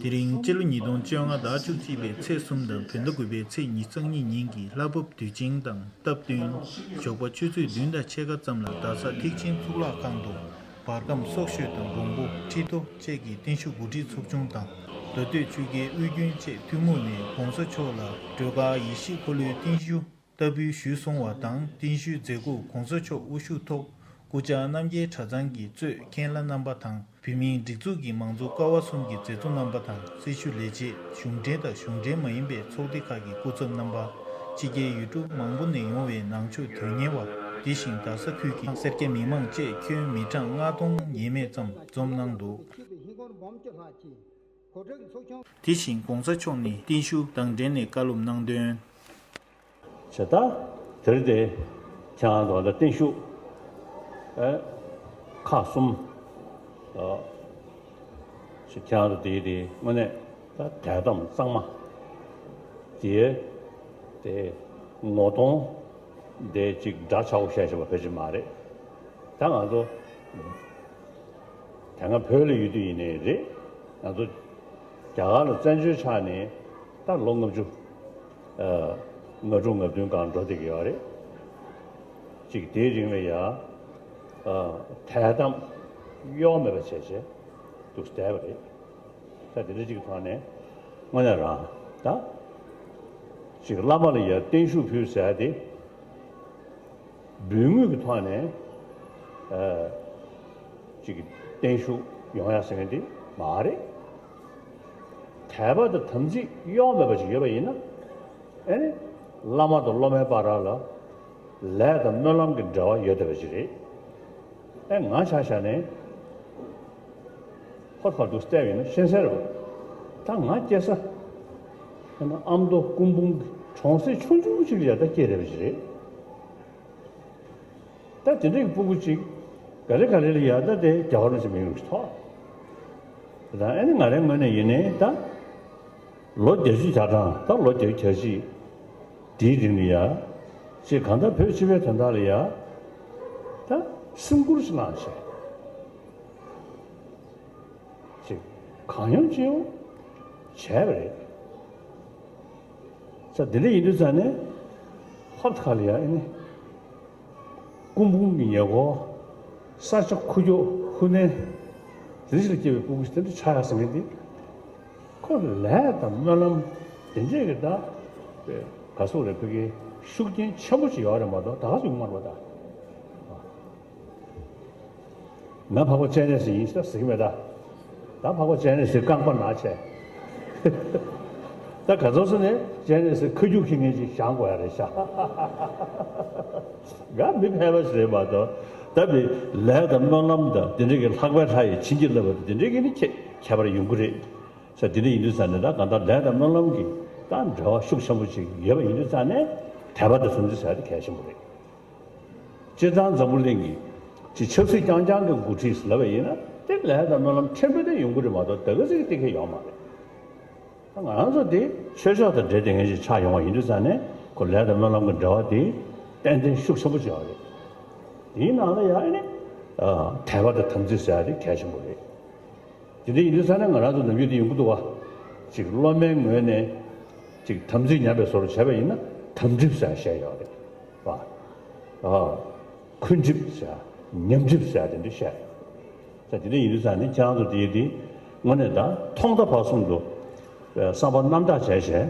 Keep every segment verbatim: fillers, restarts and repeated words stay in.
དེ་རིང་སྤྱི་ལོ་ཉིས་སྟོང་བཅོ་ལྔ་ཟླ་བཅུ་གཅིག་པའི་ཚེས་གསུམ་དང་བོད་ཟླ་དགུ་པའི་ཚེས་ཉི་ཤུ་རྩ་གཉིས་ཉིན་གྱི་ལྷ་བབས་དུས་ཆེན་དང་སྟབས་བསྟུན། ཞོགས་པ་ཆུ་ཚོད་བདུན་དང་ཕྱེད་ཀ་ཙམ་ལ་རྡ་ས་ཐེག་ཆེན་གཙུག་ལག་ཁང་དུ་བར་ཁམས་སྲོག་ཤོད་དང་འགོང་པོ་ཁྲི་ཐོག་བཅས་ཀྱི་བརྟན་བཞུགས་གོ་སྒྲིག་ཚོགས་ཆུང་དང་མདོ་སྟོད་ཆོལ་ཁའི་དབུས་རྒྱུན་བཅས་ཐུན་མོང་ནས་གོང་ས་མཆོག་ལ་སྒྲོལ་དཀར་ཡེ་ཤེས་འཁོར་ལོའི་བརྟན་བཞུགས་ལྟ་བུའི་ཞུས་གསུང་བ་དང་། བརྟན་བཞུགས་མཛད་སྒོར་གོང་ས་མཆོག་དབུ་བཞུགས་ཐོག་སྐུ་བཅར་རྣམ་རྒྱལ་གྲྭ་ཚང་གི་གཙོས་མཁན་བླ་རྣམ་པ་དང་། བོད་མིའི་སྒྲིག་འཛུགས་ཀྱི་མང་གཙོ་ཀ་བ་གསུམ་གྱི་མཛད་གཙོ་རྣམ་པ་དང་། སྲི་ཞུ་ལས་བྱེད། གཞུང་འབྲེལ་དང་གཞུང་འབྲེལ་མ་ཡིན་པའི་ཚོགས་སྡེ་ཁག་གི་སྐུ་ཚབ་རྣམ་པ། ཕྱི་རྒྱལ་ཡུལ་གྲུ་མང་པོ་ནས་ཡོང་བའི་ནང་ཆོས་དོན་གཉེར་བ། དེ་བཞིན་རྡ་ས་ཁུལ་གྱི་སེར་སྐྱ་མི་མང་བཅས་ཁྱོན་མི་གྲངས་ལྔ་སྟོང་ཡས་མས་ཙམ་འཛོམས་གནང་འདུག། དེ་བཞིན་གོང་ས་མཆོག་ནས་བརྟན་བཞུགས་དང་འབྲེལ་ནས་བཀའ་སློབ་གནང་དོན། བྱས་ད། དེར་དེ་ཁྱེད་རང་ཚོ་ད་བརྟན་བཞུགས་ཨེ་ཁག་གསུམ་ཨ་ཞིག་ཁྱེད་རང་ཚོ་དེའི་དེ་དངོས་གནས་ད་དད་དམ་གཙང་མ་དེ་དེ་ངོ་གདོང་དེ་ཅིག་འདྲ་ཆགས་པོ་བཤད་བྱས་པ་ཕལ་ཆེར་མ་རེད། ད་ང་ཚོ་དེ་སྔ་བོད་ལ་ཡོད་དུས་ཡིན་ནའི་རེད། ང་ཚོ་རྒྱ་གར་ལ་བཙན་བྱོལ་ཆགས་ནས་ད་ལོ་ལྔ་བཅུ་ཨ་ང་དྲུག་ང་བདུན་སྒང་འགྲོ་བསྡད་ཀྱི་ཡོད་རེད། ཅིག་དེའི་རིང་ལ་ཡ་ཨ་དད་དམ་གཡོ་བ་མེད་པ་བྱས་བྱས་འདུག་བསྡད་པ་རེད། ད་དེ་འདྲ་ཅིག་གི་ཐོག་ནས་དངོས་གནས་རང་ད་ཅིག་བླ་མ་ལ་ཡ་བརྟན་བཞུགས་ཕུལ་ཟེར་ཡ་དེ། འབུལ་དངུལ་གྱི་ཐོག་ནས་ཨ་ཅིག་བརྟན་བཞུགས་ཡོང་ཡ་ཟེར་མཁན་དེ་མ་རེད། དད་པ་དང་དམ་ཚིག་གཡོ་བ་མེད་པ་ཅིག་ཡོད་པ་ཡིན་ན། ཨེ་ནི་བླ་མ་དང་སློབ་མའི་བར་ལ་ལས་དང་སྨོན་ལམ་གྱི་འབྲེལ་བ་ཡོད་བསྡད་པ་ཅིག་རེད། ཨེ་ང་ཆ་བཞག་ནས་ཧོར་ཁ་འདུག་བལྟས་པ་ཡིན་ན་ཤེས་གསལ་རེད་པ། ད་ང་སྐྱེས་ས་ཨ་མདོ་སྐུ་འབུམ་གྱི་གྲོང་གསེབ་ཆུང་ཆུང་ཅིག་ལ་ཡ་ད་སྐྱེས་བསྡད་པ་ཅིག་རེད། ད་དེ་འདྲའི་སྤུ་གུ་གཅིག་ག་ལེ་ག་ལེ་ལ་ཡ་ད་དེ་རྒྱ་གར་ལ་ཅིག་མི་ཡོང་ཞིག་ཐོག། ད་ཨ་ནི་ང་རའི་ངོས་ནས་ཡིན་ནའི་ད་ལོ་བརྒྱད་ཅུ་གྱ་གྲངས་ད་ལོ་བརྒྱད་ཅུ་གྱ་གཅིག་དེའི་རིང་ལ་ཡ་ཅིག་གང་ལྟར་བོད་སྤྱི་པའི་དོན་དག་ལ་ཡ་ད་སེམས་ཁུར་ཅིག་གནང་བྱས། ཅིག་གང་ཡོང་ཅི་ཡོང་བྱས་པ་རེད། ས་འདི་འདྲ་ཡིན་དུས་ཙང་ནས་ཧོབ་ཁ་ལ་ཡ་ཨེ་ནི་སྐུ་འབུམ་གྱི་ཉེ་འཁོར་ས་ཆ་ཁུག་ཀྱོག་ཁུག་ནས་དེ་འདྲ་ཞིག་ལ་སྐྱེས་པའི་སྤུ་གུ་ཞིག་དེ་འདྲ་ཆགས་ཡ་ཟེར་མཁན་འདི་ཁོ་ལས་དང་སྨོན་ལམ་དེ་འདྲས་ཀྱི་ད་ག་སོག་རེད་ཕ་གི་ཤུགས་རྐྱེན་ཆེན་པོ་ཞིག་ཡོད་རེད་མ་གཏོགས་ད་ག་ཟེ་ཡོང་མ་རེད་པ་ད། ང་འཕགས་པ་སྤྱན་རས་གཟིགས་ཡིན་ཟེར་ཟེར་གྱི་མེད་ད། ད་འཕགས་པ་སྤྱན་རས་གཟིགས་རྐང་པ་ན་ཆད། ད་ག་ཚོད་སོང་ནས་སྤྱན་རས་གཟིགས་ཁ་རྒྱུག་ཁྱེར་མཁན་ཅིག་བཞེངས་དགོས་ཡ་རེད་ཤག། ང་མི་ཕལ་པ་ཞིག་རེད་མ་གཏོགས། ད་བི་ལས་དང་སྨོན་ལམ་དང་དེ་འདྲ་གི་ལྷག་པའི་ལྷ་ཡི་བྱིན་གྱིས་བརླབས་པ་དང་དེ་འདྲ་གི་ནི་ཁྱད་ཁྱད་པར་ཡོང་གི་རེད། ས་དེ་འདྲ་ཡིན་དུས་ཙང་ནས་ད་གང་ལྟར་ལས་དང་སྨོན་ལམ་གྱི་ད་འབྲེལ་བ་ཤུགས་ཆེན་པོ་ཅིག་ཡོད་པ་ཡིན་དུས་ཙང་ནས་དད་པ་དང་དམ་ཚིག་ཟེར་ཡ་དེ་གལ་ཆེན་པོ་རེད། སྤྱིར་བཏང་འཛམ་བུ་གླིང་གི་ཅིག་ཆབ་སྲིད་རྐྱང་རྐྱང་གི་འགོ་ཁྲིད་ཟེར་ལབ་པ་ཡིན་ན་དེ་ལས་དང་སྨོན་ལམ་ཕྲན་བུ་དེ་ཡོང་གི་རེད་མ་གཏོགས་ད་ག་ཟིག་གི་གཏན་འཁེལ་ཡོད་མ་རེད། ད་ང་རང་ཚོ་དེ་ཆོས་ཕྱོགས་དང་འབྲེལ་བསྡད་མཁན་ཞིག་ཆགས་ཡོང་བ་ཡིན་དུས་ཙང་ནས་ཁོ་ལས་དང་སྨོན་ལམ་གྱི་འབྲེལ་བ་དེ་ཏན་ཏན་ཤུགས་ཆེན་པོ་ཅིག་ཡོད་རེད། དེའི་ནང་ལ་ཡང་ཨ་ནི་དད་པ་དང་དམ་ཚིག་ཟེར་ཡ་དེ་གལ་ཆེན་པོ་རེད། དེ་འདྲ་ཡིན་དུས་ཙང་ནས་ང་རང་ཚོ་ནམ་རྒྱུན་དེ་ཡོང་གི་འདུག་བ། ཅིག་སློབ་མའི་ངོས་ནས་ཅིག་དམ་ཚིག་ཉམས་པའི་བཟོ་འདྲ་བྱས་པ་ཡིན་ན་དམ་གྲིབ་ཟེར་ཡ་བཤད་ཡོད་རེད་བ། ཨ། འཁོན་གྲིབ་ཟེར་ཡ། ཉམས་གྲིབ་ཟེར་ཡ་དེ་འདྲ་བཤད་ཡོད་རེད། ད་དེ་འདྲ་ཡིན་དུས་ཙང་ནས་ཁྱེད་རང་ཚོ་དེ་དེ་དངོས་གནས་ད་ཐོག་མཐའ་བར་གསུམ་དུ་བསམ་པ་རྣམ་དག་བྱས་བྱས།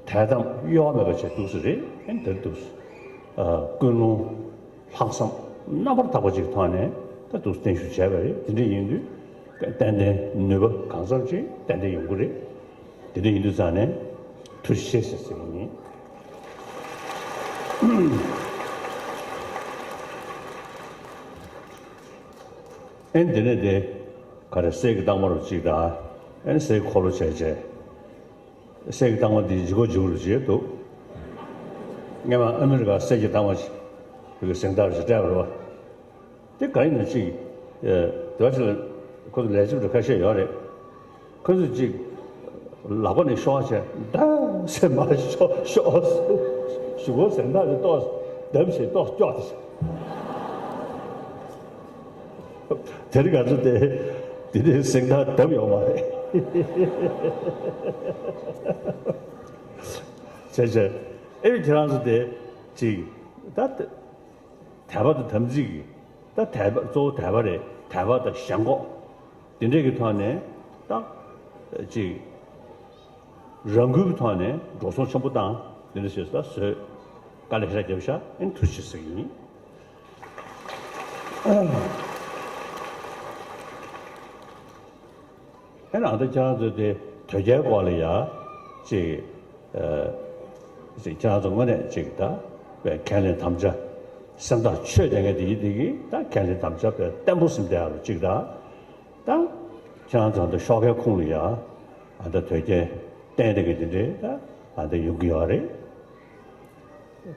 དད་དམ་གཡོ་བ་མེད་པ་བྱས་འདུག་སེ་རེད། ཨེ་འདིར་འདུག་སེ། ཀུན་སློང་ལྷག་བསམ་རྣམ་པར་དག་པ་ཅིག་ཐོག་ནས་ད་འདུག་སེ་བརྟན་བཞུགས་བྱས་པ་རེད། དེ་འདྲ་ཡིན་དུས་ཏན་ཏན་ནུས་པ་གང་འཚམ་ཅིག་ཏན་ཏན་ཡོང་གི་རེད། དེ་འདྲ་ཡིན་དུས་ཙང་ནས་ཐུགས་རྗེ་ཆེ་ཟེར་གྱི་ཡིན། ཨེ་འདི་ནས་དེ་ག་རེ་གསེར་གྱི་རྟགས་མ་རུ་གཅིག་དང་། ཨེ་གསེར་གྱི་འཁོར་ལོ་བྱས་བྱས། གསེར་གྱི་རྟགས་མ་འདི་ལྗིད་ཁོག་ལྗིད་ཁོག་རུ་བྱས་འདུག། སྔོན་མ་ཨ་མི་རི་ཀ་གསེར་གྱི་རྟགས་མ་ཞིག་བོད་ཀྱི་གཟེངས་རྟགས་ཞིག་སྤྲད་པ་རེད་བ། དེ་ག་ཡིན་ན་ཅིག་དེ་བ་ཞིག་ལ་ཁོ་ཚོ་ལས་བྱེད་ཁ་ཤས་ཡོད་རེད། ཁོ་ཚོས་ཅིག་ལག་པ་ནས་ཤོར་བྱས་འདམ་སེ་མར་ཤོར་ཤོར་སོང་། གཞུག་གུ་གཟེངས་རྟགས་དེ་ཏོག་འདམ་ཞིག་ཏོག་སྐྱོག་དེ། དེར་ང་ཚོ་དེ་ དེ་འདྲའི་གཟེངས་རྟགས་བརྡབས་ཡོད་མ་རེད། བྱས་བྱས་ཨེ་ཁྱེད་རང་ཚོ་དེ་ཅིག་ད་དད་པ་དང་དམ་ཚིག་གི་ད་དད་པ་གཙོ་བོ་དད་པ་རེད། དད་པ་དང་ཞེན་ཁོག་དེ་འདྲས་ཀྱི་ཐོག་ནས་ད་ཅིག་རང་འགུལ་གྱི་ཐོག་ནས་འགྲོ་སོང་ཆེན་པོ་བཏང་དེ་འདྲ་བྱས་ད་བཟོས་དཀའ་ལས་ཞེ་དྲག་བརྒྱབ་ཤག་ཨེ་ཐུགས་རྗེ་ཆེ་ཟེར་གྱི་ཡིན། ཨེ་རང་ད་ཁྱེད་རང་ཚོ་དེ་དོལ་རྒྱལ་སྐོར་ལ་ཡ་ཅིག་ཨ་ཅིག་ཁྱེད་རང་ཚོ་དངོས་གནས་ཅིག་ད་བའི་ཁས་ལེན་དམ་བཅའ་སེམས་ཐག་ཆོད་བསྡད་མཁན་དེ་ཡིན་དེ་གི་ད་ཁས་ལེན་དམ་བཅའ་བའི་བརྟན་པོ་ཟིན་བསྡད་ཡ་རུ་ཅིག་ད་ད་ཁྱེད་རང་ཚོ་ད་ཤོག་ཁའི་ཁོངས་ལ་ཡ་ཨ་ད་དོལ་རྒྱལ་བསྟེན་བསྡད་མཁན་དེ་འདྲས་ད་ཨ་ད་ཡོང་གི་ཡོད་རེད།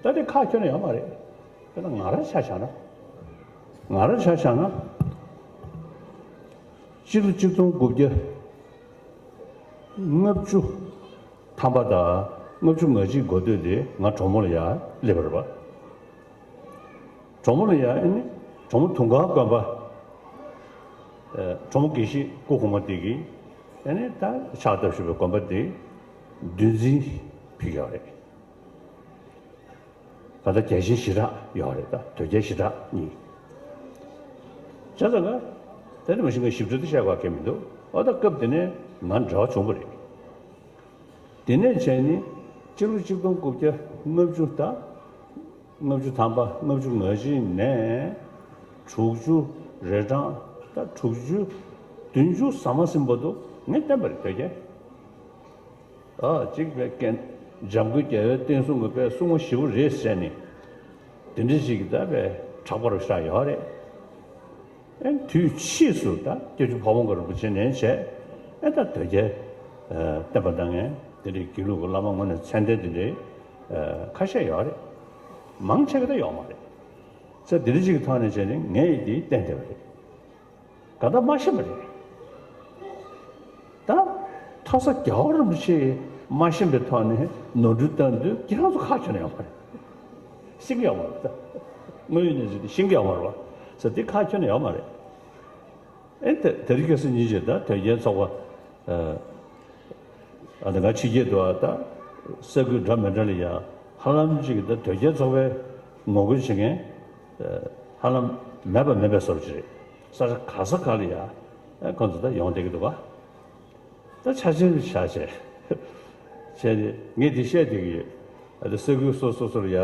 ད་དེ་ཁག་ཁྱོན་ནས་ཡོད་མ་རེད། དཔེར་ན་ང་རང་ཆ་བཞག་ན། ང་རང་ཆ་བཞག་ན། སྤྱི་ལོ་གཅིག་སྟོང་དགུ་བརྒྱ་ལྔ་བཅུ་ཐམ་པ་དང་ལྔ་བཅུ་ང་གཅིག་འགོ་སྟོད་དེ་ང་གྲོ་མོ་ལ་ཡར་སླེབས་པ་རེད་པ། གྲོ་མོ་ལ་ཡར་ཨ་ནི་གྲོ་མོ་དུང་དཀར་དགོན་པ། ཨ་གྲོ་མོ་དགེ་བཤེས་སྐུ་གོང་མ་དེ་གིས་ཨ་ནི་ད་ཕྱག་བཏབ་བཞུགས་པའི་དགོན་པ་དེ་འདུལ་འཛིན་ཕུལ་ཡོད་རེད། ད་ལྟ་རྒྱལ་ཆེན་ཞི་དྲག་ཡོད་རེད། ད་དོལ་རྒྱལ་ཞི་དྲག་གཉིས། བྱས་ཙང་ང་དེ་ནི་མ་གཞི་ངས་ཞིབ་ཕྲ་དེ་བཤད་དགོས་ཀྱི་མི་འདུག་འོ་ད་སྐབས་དེ་ནས་ང་འབྲེལ་བ་བྱུང་བ་རེད། དེ་ནས་བྱས་ནི་སྤྱི་ལོ་གཅིག་སྟོང་དགུ་བརྒྱ་ལྔ་བཅུ་དང་ལྔ་བཅུ་ཐམ་པ་ལྔ་བཅུ་ང་གཅིག་ནས་དྲུག་ཅུ་རེ་གྲངས་ད་དྲུག་ཅུ་བདུན་ཅུ་ཟ་མ་ཟིན་བར་དུ་ངས་བསྟེན་པ་རེད་དོལ་རྒྱལ། ཨ་གཅིག་པའི་རྐྱེན་འཇམ་མགོན་རྒྱལ་བའི་བསྟན་སྲུང་གི་པའི་སྲུང་མ་ཞེ་པོ་རེད་ཟེར་ནས་དེ་འདྲ་ཞིག་གི་ད་པའི་གྲགས་པ་རུ་ཤར་ཡོད་རེད། ཨེ་དུས་ཕྱིས་སུ་ད་སྐྱབས་རྗེ་ཕ་བོང་ཁ་རིན་པོ་ཆེ་ནས་བྱས་ཨེ་ད་དོལ་རྒྱལ་བསྟེན་པ་གནང་མཁན་དེ་འདྲའི་དགེ་ལུགས་ཀྱི་བླ་མ་དངོས་གནས་མཚན་ལྡན་དེ་འདྲའི་ཁ་ཤས་ཡོད་རེད། མང་ཆེ་གི་ད་ཡོད་མ་རེད། ཚེ་འདི་འདྲ་ཞིག་གི་ཐོག་ནས་བྱས་ནས་ངས་ཡིད་དེ་བསྟེན་བསྡད་པ་རེད། གང་ལྟར་མ་ཤེས་པ་རེད། ད་མཐོ་ས་རྒྱལ་བ་རིན་པོ་ཆེ་མ་ཤེས་པའི་ཐོག་ནས་ནོར་འཁྲུལ་བཏང་དུས་ཁྱེད་རང་ཚོ་ཁག་ཁྱོན་ནས་ཡོད་མ་རེད། ཤེས་ཀྱི་ཡོད་མ་རེད་ད། དངོས་ཡོད་གནས་ཚུལ་དེ་ཤེས་ཀྱི་ཡོད་མ་རེད་བ། ས་དེ་ཁག་ཁྱོན་ནས་ཡོད་མ་རེད། ཨེ་དེ་དེ་རིང་ཁ་སང་ཉིན་ཞིག་ད་དོལ་རྒྱལ་ཚོགས་པ་ཨ་ད་ང་ཕྱི་རྒྱལ་དུ་ཨ་ད་ས་ཁུལ་འདྲ་མི་འདྲ་ལ་ཡ་ཧ་ལམ་ཅིག་ད་དོལ་རྒྱལ་ཚོགས་པའི་ངོ་རྒོལ་བྱེད་མཁན་ཧ་ལམ་མེད་པ་མེད་པའི་བཟོ་འདྲ་ཅིག་རེད། ས་ཆ་ག་ས་ག་ལ་ཡ་ཁོང་ཚོ་ད་ཡོང་བསྡད་ཀྱི་འདུག་ག་ད་ཆ་ཆེན་རུ་ཆགས་བྱས། བྱས་ཏེ་ངས་འདི་བཤད་བསྡད་ཀྱི་ཡོད། ཨ་ད་ས་ཁུལ་སོ་སོ་སོ་ལ་ཡ་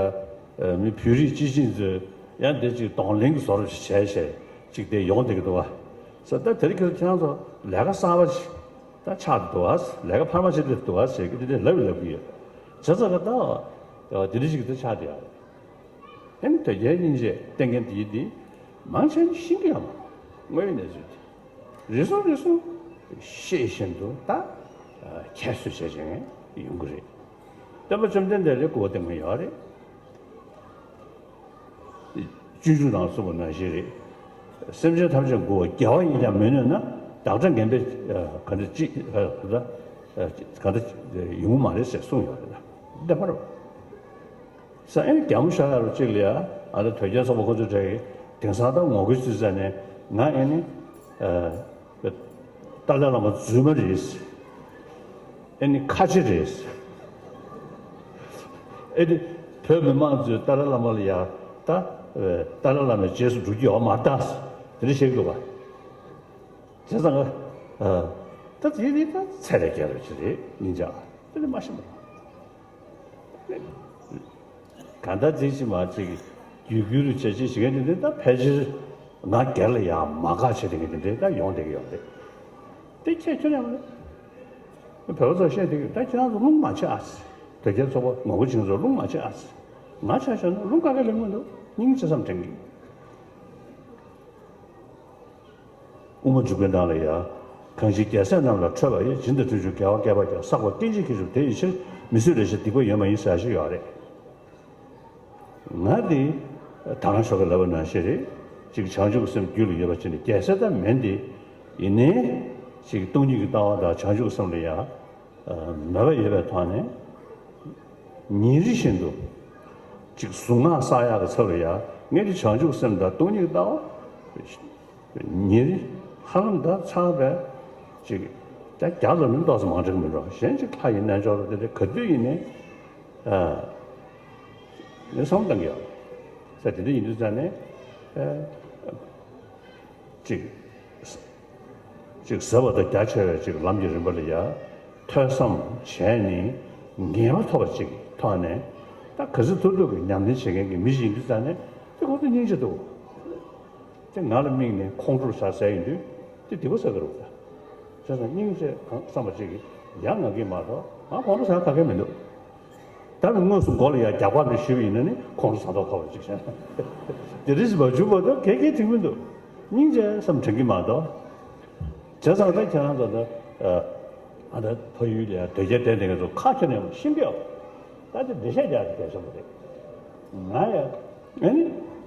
མི་བོད་རིགས་སྤྱི་བྱིངས་ཚོས་ཡང་འདི་ཅིག་གདོང་ལེན་གྱི་བཟོ་འདྲ་ཅིག་བྱས་བྱས་ཅིག་དེ་ཡོང་བསྡད་ཀྱི་འདུག་ག་ས་ད་དེ་རིང་ཁྱེད་རང་ཚོ་ལས་ཀ་གསར་པ་ཅིག་ད་ཆགས་འདུག་ཨ། ལས་ཀ་འཕར་མ་བྱེད་འདུག་ཨ་ཟེར་གྱི་འདི་འདྲས་ལབ་ལབ་ཀྱི་ཡོད། བྱས་ཙང་ད་འདི་འདྲ་ཞིག་ད་ཆགས་བསྡད་ཡོད་རེད། ཨེ་ནི་དོལ་རྒྱལ་སྙིང་རྗེ་བསྟེན་མཁན་དེ་ཡིན་དེ་མང་ཆེ་ཤེས་ཀྱི་ཡོད་མ་རེད། དངོས་ཡོད་གནས་ཚུལ་དེ་རེ་ཟུང་རེ་ཟུང་ཤེས་བཞིན་དུ་ད་ཁྱད་གསོད་བྱས་བྱས་ཡོང་གི་རེད། སྟོན་པ་བཅོམ་ལྡན་འདས་ལ་སྐུར་བ་བཏང་མཁན་ཡོད་རེད། སྤྱོད་འཇུག་ནང་གསུངས་པ་ནང་བཞིན་རེད། སེམས་ཅན་ཐམས་ཅད་མགུ་བ་རྒྱལ་བ་ཡིན་ཀྱང་མི་གནོད་ན། བདག་འདྲ་ངན་པས་ག་འདྲ་ཅི་ག་འདྲ་ག་འདྲ་ཡོང་གི་མ་རེད་ཟེར་གསུངས་ཡོད་རེད་ད། བདེན་པ་རེད། ས་ཨེ་ནི་རྒྱ་མོ་ཤ་ཡ་རུ་གཅིག་ལ་ཡ་ཨ་ད་དོལ་རྒྱལ་ཚོགས་པ་ཁོ་ཚོ་གྲས་ཀྱིས་དེང་སང་ད་ངོ་རྒོལ་བྱེད་ས་ནས་ང་ཨེ་ནི་ཨ་ཏཱ་ལའི་བླ་མ་རྫུན་མ་རེད། ཨེ་ནི་ཁ་ཆེ་རེད། ཨེ་ནི་བོད་མི་མང་ཚོས་ཏཱ་ལའི་བླ་མ་ལ་ཡ་ད་ཨེ་ཏཱ་ལའི་བླ་མའི་རྗེས་སུ་འགྲོ་རྒྱུ་ཡོད་མ་རེད་ད། དེ་འདྲ་བཤད་ཀྱི་འདུག་ག་བྱས་ཙང་ང་ཨ་ད་དེ་ནི་ད་ཚད་ལས་བརྒལ་བ་ཅིག་རེད་སྙིང་རྗེ། དེ་ནི་མ་ཤེས་པ་རེད། གང་ལྟར་དེ་ཕྱི་མ་ཅིག་རྒྱུད་སྐུལ་བྱས་རྗེས་བྱེད་མཁན་དེ་འདྲ་ད་ཕལ་ཆེར་ང་སྒེར་ལ་ཡང་མ་དགའ་བྱེད་མཁན་དེ་འདྲ་ད་ཡོང་བསྡད་ཀྱི་ཡོད་རེད། དེ་ཁྱད་ཁྱོན་ཡང་མེད། བོད་པ་ཚོ་བཤད་བསྡད་ཀྱི་ད་ཁྱེད་རང་ཚོ་རླུང་མ་ཆད་ཨ་ཙི། དོལ་རྒྱལ་ཚོགས་པ་ངོ་རྒོལ་བྱེད་མཁན་ཚོ་རླུང་མ་ཆད་ཨ་ཙི། ང་ཆ་བཞག་ན་རླུང་ག་གེ་ལེན་གྱི་མི་འདུག་སྙིང་རྗེ་བསམ་དྲན་གྱི། དབུ་མ་འཇུག་པའི་ནང་ལ་ཡང་། གང་ཕྱིར་རྒྱལ་སྲས་རྣམས་ལ་ཁྲོས་པ་ཡི། སྦྱིན་དང་སྤྲོས་བཅས་དགེ་བ་བསྐལ་པ་བརྒྱ། བསགས་པ་སྐད་ཅིག་གིས་འགྲུབ་དེ་ཡི་ཕྱིར། མི་བཟོད་ལེགས་བཤད་སྡིག་པ་ཡོད་མ་ཡིན་ཟེར་ཞིག་ཡོད་རེད། ང་དེ་ད་རང་ཤོག་གི་ལབ་པ་ནང་བཞིན་རེད། ཅིག་བྱང་ཆུབ་སེམས་རྒྱུད་ལ་ཡོད་པ་ཅིག་ནི་རྒྱལ་སྲས་ད་མིན་ཏེ། ཡིན་ནའི་ཅིག་སྟོང་ཉིད་ཀྱི་ལྟ་བ་དང་བྱང་ཆུབ་སེམས་ལ་ཡང་མོས་པ་ཡོད་པའི་ཐོག་ནས་ཉིན་རེ་བཞིན་དུ་ཅིག་གཟུངས་སྔགས་བསགས་ཡག་གི་ཚབ་ལ་ཡང་ངས་དེ་བྱང་ཆུབ་སེམས་དང་སྟོང་ཉིད་ཀྱི་ལྟ་བ། ཉིན་ ཧ་ལམ་ད་ཚང་བས་ཅིག་ད་རྒྱ་ལ་ནི་ཏོག་ཙམ་མང་དྲགས་མི་འགྲོ། གཞན་ཅིག་ལྷ་ཡི་རྣལ་འབྱོར་དེ་འདྲ་ག་དུས་ཡིན་ནའི་ཨ་ནི་བསམ་བཏང་གི་ཡོད་ས། དེ་འདྲ་ཡིན་དུས་ཙང་ནས་ཨ་ཅིག་ཅིག་ཟབ་པ་དང་རྒྱ་ཆེ་བའི་ཅིག་ལམ་གྱི་རིམ་པ་ལ་ཡ་ཐོས་བསམ་བྱས་ནས་ངེས་པ་ཐོབ་པ་ཅིག་ཐོག་ནས། ད་ག་ཚོད་ཐུབ་ཐུབ་ཀྱི་ཉམས་ལེན་བྱེད་མཁན་གྱི་མི་ཞིག་ཡིན་དུས་ཙང་ནས་དེ་ཁོང་ཚོ་སྙིང་རྗེ་འདུག་དེ་ང་ལ་དམིགས་ནས་ཁོང་ཁྲོ་ཟ་ཟེར་ཡིན་དུས་དེ་སྡིག་པ་བསགས་ཀྱི་རེད་པ། བྱས་ཙང་སྙིང་རྗེ་གང་བསམ་པ་ཅིག་གིས་ཡ་ང་གིས་མ་གཏོགས་ང་ཁོང་ཁྲོ་ཟ་ག་གེ་མི་འདུག་ད་ནི་དངོས་སུ་མགོ་ལ་ཡ་རྒྱག་པ་མི་ཞུས་པ་ཡིན་ན་ནི་ཁོང་ཁྲོ་ཟ་མདོག་ཁ་པོ་ཅིག་བྱས། དེ་རིགས་མ་བྱུང་བར་དུ་ག་གེ་དྲན་གྱི་མི་འདུག་སྙིང་རྗེ་བསམ་དྲན་གྱི་མ་གཏོགས། བྱས་ཙང་ད་ཁྱེད་རང་ཚོ་ད་ཨ་ད་ཕ་ཡུལ་ལ་ཡ་དོལ་རྒྱལ་བསྟེན་བསྡད་མཁན་ཚོ་ཁ་ཁྱོན་ནས་ཤེས་ཀྱི་ཡོད། ད་དེ་འགྲེལ་བཤད་རྒྱག་དེ་གལ་ཆེན་པོ་རེད། ང་ཡ་ཨ་ནི་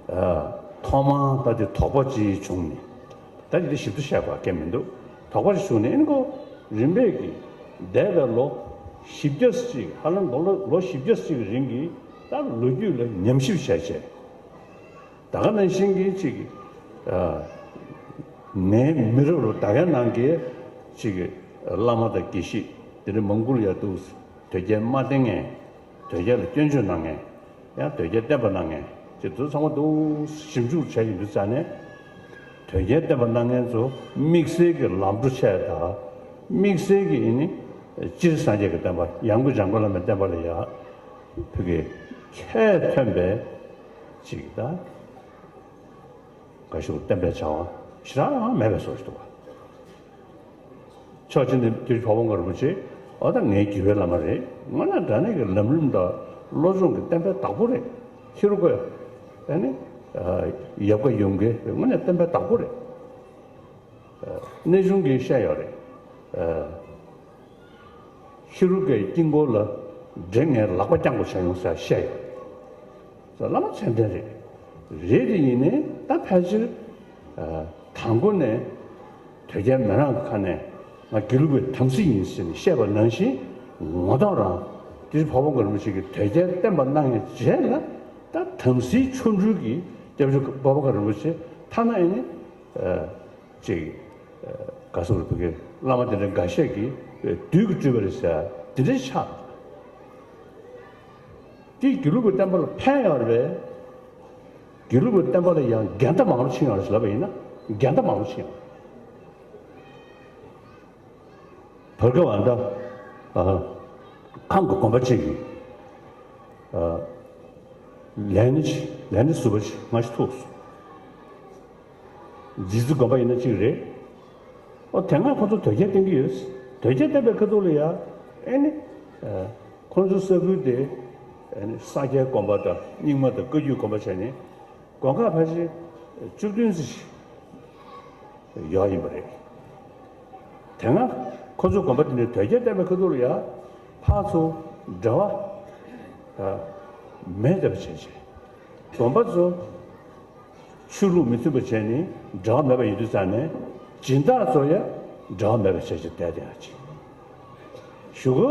ཨ་ཐོག་མར་ད་དེ་དོགས་པ་ཅིག་བྱུང་ནས། ད་དེ་འདྲ་ཞིབ་ཏུ་བཤད་དགོས་གལ་མི་འདུག་དོགས་པ་ཞིག་བྱུང་ནས་ཨེ་ནི་ཁོ་རིམ་པས་ཀྱིས་འདས་པའི་ལོ་བཞི་བརྒྱ་ཅིག་ཧ་ལམ་ལོ་ལོ་བཞི་བརྒྱ་ཅིག་གི་རིང་གི་ད་ལོ་རྒྱུས་ལ་ཉམས་ཞིབ་བྱས་བྱས། ད་ག་ནང་བཞིན་གྱི་ཅིག་ཨ་ངའི་མི་རབས་ལ་ད་གའི་ནང་གི་ཅིག་བླ་མ་དང་དགེ་བཤེས་དེ་འདྲ་མང་པོ་ལ་ཡ་འདུག་དོལ་རྒྱལ་མ་བསྟེན་མཁན། དོལ་རྒྱལ་ལ་སྐྱོན་བརྗོད་གནང་མཁན། ཡང་དོལ་རྒྱལ་བསྟེན་པ་གནང་མཁན་ཅིག་ཚོ་ཚང་མ་འདུག་ཞིབ་འཇུག་བྱས་ཡིན་དུས་ཙང་ནས། དོལ་རྒྱལ་བསྟེན་པ་གནང་མཁན་ཚོ་དམིགས་བསལ་གྱི་ལམ་འགྲོ་ཆེ་དང་། དམིགས་བསལ་གྱི་ཨེ་ནི་སྤྱིར་སངས་རྒྱས་ཀྱི་བསྟན་པ་ཡང་སྒོས་འཇམ་མགོན་བླ་མའི་བསྟན་པ་ལ་ཡ་བོད་ཀྱི་ཁྱད་ཐོན་པའི་ཅིག་ད་ག་ཞུ་བསྟན་པའི་བྱ་བ་ཞེ་དྲག་ཡང་མེད་པའི་བཟོ་ཞིག་འདུག་པ། ཕྱོགས་གཅིག་ནས་དེ་བ་བོ་མགར་རིན་པོ་ཆེ་འོ་ད་ངའི་དགེ་བའི་བླ་མ་རེད། དངོས་གནས་དྲང་གནས་ཀྱི་ལམ་རིམ་དང་བློ་སྦྱོང་གི་བསྟན་པའི་བདག་པོ་རེད། ཧེ་རུ་ཀ་ཨ་ནི་ཡབ་བཀའ་ཡུམ་བཀའི་དངོས་གནས་བསྟན་པའི་བདག་པོ་རེད། གནས་ཆུང་གིས་བཤད་ཡོད་རེད། ཧེ་རུ་ཀའི་དཀྱིལ་འཁོར་ལ་འདྲེ་ངའི་ལག་པ་བརྐྱངས་པ་བྱས་ཡོང་ཟེར་བཤད་ཡོད། བླ་མ་མཚན་ལྡན་རེད། རེད་དེ་ཡིན་ནའི་ད་ཕལ་ཆེར་དང་པོ་ནས་དོལ་རྒྱལ་མི་རང་གི་ཁ་ནས་ང་དགེ་ལུགས་པའི་དམ་ཚིག་ཡིན་ཟེར་ནས་བཤད་པ་ནང་བཞིན་ངོ་ཐོག་རང་དེ་བ་བོ་མགར་རིན་པོ་ཆེ་གིས་དོལ་རྒྱལ་བསྟེན་པ་གནང་ཡས་རྗེས་ལ་ད་དམ་སྲིའི་ཆོ་འཕྲུལ་གྱིས་སྐྱབས་རྗེ་བ་བོ་མགར་རིན་པོ་ཆེ་ཐ་ན་ཨེ་ནི་ཅིག་ག་སོགས་བོད་ཀྱི་བླ་མ་དེ་འདྲ་འགའ་ཤས་ཀྱིས་བདུད་ཀྱིས་སྤྲུལ་པ་རེད་ཟེར་དེ་འདྲའི་ཆགས། དེས་དགེ་ལུགས་ཀྱི་བསྟན་པ་ལ་ཕན་ཡོད་རེད་པས། དགེ་ལུགས་ཀྱི་བསྟན་པ་ལ་ཡང་འགལ་ཟླ་མང་པོ་ཕྱིན་ཡོད་རེད་ཟེར་ལབ་པ་ཡིན་ན་འགལ་ཟླ་མང་པོ་ཕྱིན་ཡོད་རེད། བར་སྐབས་ཨ་ད་ཨ་ཁམས་ཀྱི་དགོན་པ་གཅིག་གིས་ཨ་ལས་སྣེ་ལས་སྣེ་ཟུར་པ་ཞིག་སྔ་ཕྱི་ཐུག་སོང་། རྗེ་བཙུན་དགོན་པ་ཡིན་ན་གཅིག་རེད། ཨོ་དེ་སྔ་ཁོ་ཚོ་དོལ་རྒྱལ་བསྟེན་གྱི་ཡོད། དོལ་རྒྱལ་བསྟེན་པའི་ཁ་ཐུག་ལ་ཡ་ཨེ་ནི་ཨ་ཁོ་ཚོའི་ས་ཁུལ་དེ་ཨེ་ནི་ས་སྐྱའི་དགོན་པ་དང་རྙིང་མ་དང་བཀའ་བརྒྱུད་དགོན་པ་བྱས་ནས་དགོན་ཁག་ཕལ་ཆེར་བཅུ་བདུན་ཙམ་ཞིག་ཡོད་ཡིན་པ་རེད། དེ་སྔ་ཁོ་ཚོ་དགོན་པ་དེ་ནས་དོལ་རྒྱལ་བསྟེན་པའི་ཁ་ཐུག་ལ་ཡ་ཕར་ཚུར་འབྲེལ་བ་མེད་བསྡད་པ་བྱས་བྱས། དགོན་པ་ཚོ་ཆོས་ལུགས་མི་མཐུན་པ་བྱས་ནས་འབྲེལ་བ་མེད་པ་ཡིན་དུས་ཙང་ནས་སྦྱིན་བདག་ཚོ་ཡ་འབྲེལ་བ་མེད་པ་བྱས་བྱས་བསྡད་བསྡད་ཡ་ཅིག་གཞུག་གུ་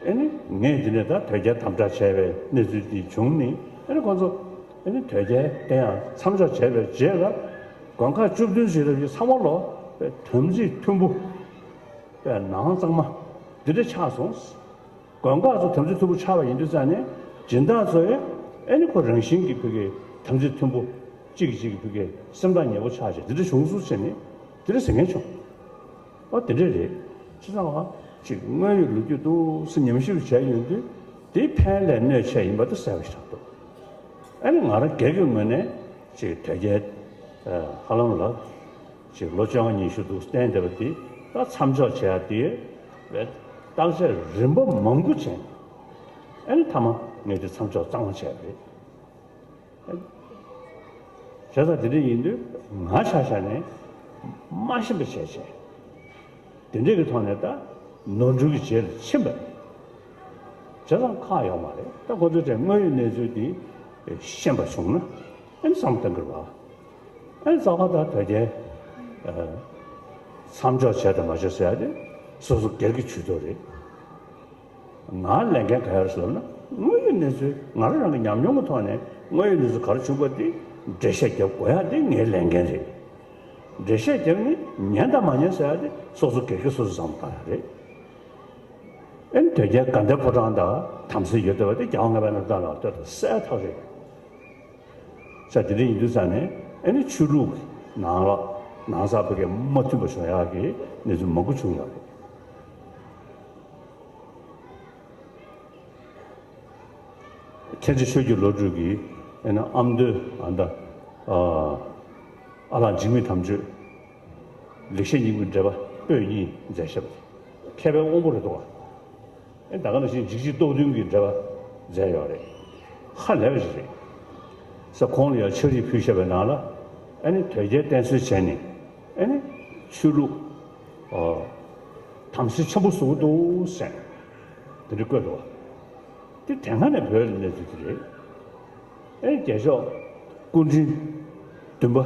ཨེ་ནི་ངས་འདི་ནས་ད་དོལ་རྒྱལ་དམ་དྲག་བྱས་པའི་གནས་ཚུལ་འདི་བྱུང་ནས་ཨེ་ནི་ཁོང་ཚོ་ཨེ་ནི་དོལ་རྒྱལ་དེ་ཡང་མཚམས་འཇོག་བྱས་པའི་རྗེས་ལ་དགོན་ཁག་བཅུ་བདུན་ཞིག་རབ་ཀྱི་ཚང་མ་ལོ་དམ་ཚིག་མཐུན་པོ་པའི་ནང་གཙང་མ་འདི་འདྲ་ཆགས་སོང་། དགོན་ཁག་ཚོ་དམ་ཚིག་མཐུན་པོ་ཆགས་པ་ཡིན་དུས་ཙང་ནས་སྦྱིན་བདག་ཚོ་ཡང་ཨེ་ནི་ཁོ་རང་བཞིན་གྱིས་བོད་ཀྱི་དམ་ཚིག་མཐུན་པོ་གཅིག་གིས་གཅིག་གི་བོད་ཀྱི་སེམས་ཐག་ཉེ་པོ་ཆགས་བྱས་འདི་འདྲ་བྱུང་སོང་ཟེར་ནས་འདི་འདྲ་ཟེར་མཁན་བྱུང་། ཨོ་དེ་འདྲས་རེད། བྱས་ཙང་བ་ཅིག་དངོས་ཡོད་ལོ་རྒྱུས་འདུག་སེ་ཉམས་ཞིབ་བྱས་ཡོང་དུས་དེའི་ཕན་ལས་གནོད་ཆེ་ཡིན་པ་དེ་གསལ་པོ་ཞིག་ཆགས་འདུག་ཨ་ནི་ང་རང་སྒེར་གྱི་ངོས་ནས་ཅིག་དོལ་རྒྱལ་ཧ་ལམ་ལ་ཅིག་ལོ་བཅོ་ལྔ་ཉི་ཤུ་འདུག་བསྟེན་བསྡད་པ་དེ་ད་མཚམས་འཇོག་བྱས་ཡ་དེ་བས་བརྟག་དཔྱད་རིམ་པ་མང་པོ་བྱས་ནས་ཨ་ནི་མཐའ་མ་ངས་དེ་མཚམས་འཇོག་གཙང་མ་བྱས་པ་རེད། བྱས་ཙང་དེ་འདྲ་ཡིན་དུས་ང་ཆ་བཞག་ནས་མ་ཤེས་པ་བྱས་བྱས། དེ་འདྲ་གི་ཐོག་ནས་ད་ནོར་འཁྲུལ་གྱི་རྗེས་ལ་ཕྱིན་པ་རེད། བྱས་ཙང་ཁག་ཡོད་མ་རེད། ད་ཁོ་ཚོའི་གྲས་དངོས་ཡོད་གནས་ཚུལ་འདི་ཤེས་པ་བྱུང་ན་ཨེ་བསམ་བཏང་གི་རེད་བ། ཨེ་རྩ་བ་ད་དོལ་རྒྱལ་མཚམས་འཇོག་བྱས་དང་མ་བྱས་ཟེར་ཡ་དེ་སོ་སོ་སྒེར་གྱི་ཇུས་གཏོགས་རེད། ང་ལས་འགན་ག་རེ་ཟེར་ན་དངོས་ཡོད་གནས་ཚུལ་ང་རང་རང་གི་ཉམས་མྱོང་གི་ཐོག་ནས་དངོས་ཡོད་གནས་ཚུལ་ག་རེ་བྱུང་པ་དེ་འགྲེལ་བཤད་རྒྱབ་དགོས་ཡ་དེ་ངའི་ལས་འགན་རེད། འགྲེལ་བཤད་རྒྱབ་ནས་ ཉན་དང་མ་ཉན་ཟེར་ཡ་དེ་སོ་སོ་སྒེར་གྱི་སོ་སོ་བསམ་བློ་བཏང་ཡ་རེད། ཨེ་ནི་དོལ་རྒྱལ་དགའ་ལྡན་ཕོ་བྲང་དང་དམ་སྲི་ཡོད་བསྡད་པ་དེ་རྒྱལ་དབང་ལྔ་པའི་གནམ་ཐང་ལ་ལྟོས་དང་གསལ་ཐག་རེད། ས་དེ་འདྲ་ཡིན་དུས་ཙང་ནས་ཨེ་ནི་ཆོས་ལུགས་ནང་ལ་ནང་ས་ཕ་གི་མ་མཐུན་པ་བྱུང་ཡག་གི་གནས་ཚུལ་མང་པོ་བྱུང་ཡོད་རེད། མཁན་ཆེན་ཆོས་ཀྱི་བློ་གྲོས་ཀྱིས་ཨེ་ནི་ཨ་མདོའི་ཨ་མདའ་ཨ་ལགས་འཇིགས་མེད་དམ་ཆོས་ལེགས་བཤད་སྙིང་པོའི་འགྲེལ་པ་པོད་གཉིས་མཛད་ཤག་མཁས་པའི་དབང་པོ་རེད་འདུག་ག་ཨེ་ད་ག་ནང་བཞིན་འཇིགས་བྱེད་རྟོག་བདུན་གྱི་འགྲེལ་པ་མཛད་ཡོད་རེད། ཧ་ལས་པ་ཞིག་རེད། ས་ཁོང་ལ་ཡང་ཕྱག་བྲིས་ཕུལ་བཞག་པའི་ནང་ལ་ཨ་ནི་དོལ་རྒྱལ་བསྟེན་གསོལ་བྱས་ནས་ཨ་ནི་ཆོས་ལུགས་ཨ་དམ་སྲི་ཆེན་པོ་བཟོ་གི་འདུག་ཟེར་དེ་འདྲ་བཀོད་འདུག་བ། དེ་དེ་སྔ་ནས་བོད་ལ་གནས་ཚུལ་དེ་རེད། ཨེ་རྒྱལ་མཆོག་སྐུ་ཕྲེང་བདུན་པ་